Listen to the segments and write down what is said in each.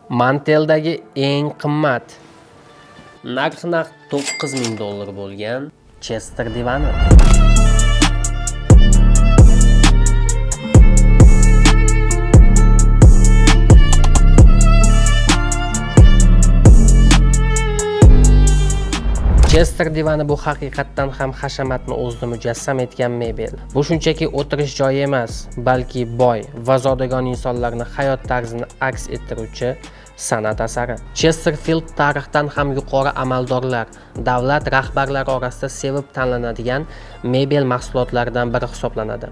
Manteldagi eng qimmat, narxi naqd $9000 bo'lgan Chester divani. Chester divani bu haqiqatdan ham hashamatni o'zida mujassam etgan mebel. Bu shunchaki o'tirish joyi emas, balki boy va zodagon insonlarni hayot tarzini aks ettiruvchi san'at asari. Chesterfield tarixdan ham yuqori amaldorlar, davlat rahbarlari orasida sevib tanlanadigan mebel mahsulotlaridan biri hisoblanadi.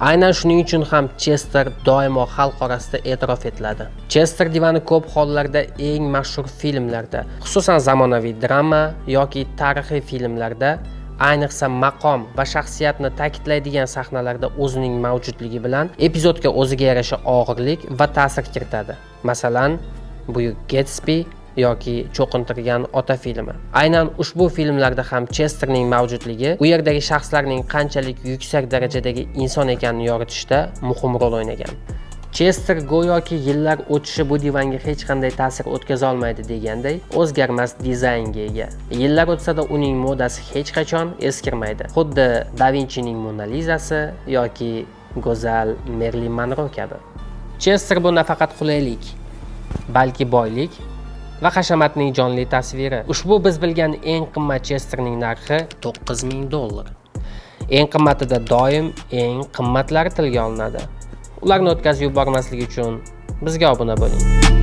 Aynan shuning uchun ham Chester doimo xalq orasida e'tirof etiladi. Chester divani ko'p hollarda eng mashhur filmlarda, xususan zamonaviy drama yoki tarixiy filmlarda, ayniqsa maqom va shaxsiyatni ta'kidlaydigan sahnalarda o'zining mavjudligi bilan epizodga o'ziga yarasha og'irlik va ta'sir kiritadi. Masalan, Buyuk Getsbi yoki Cho'qintirgan ota filmi. Aynan ushbu filmlarda ham Chesterning mavjudligi u yerdagi shaxslarning qanchalik yuksak darajadagi inson ekanini yoritishda muhim rol o'ynagan. Chester go'yoki yillar o'tishi bu divanga hech qanday ta'sir o'tkaza olmaydi deganday o'zgarmas dizaynga ega. Yillar o'tsa-da uning modasi hech qachon eskirmaydi. Xuddi Da Vinchining Mona Lizasi yoki go'zal Merlin Monro kabi. Chester bu nafaqat qulaylik, balki boylik va hashamatning jonli tasviri. Ushbu biz bilgan eng qimmat Chesterning narxi $9000. Eng qimmatida doim eng qimmatlari tilga olinadi. Ularni o'tkazib yubormaslik uchun bizga obuna bo'ling.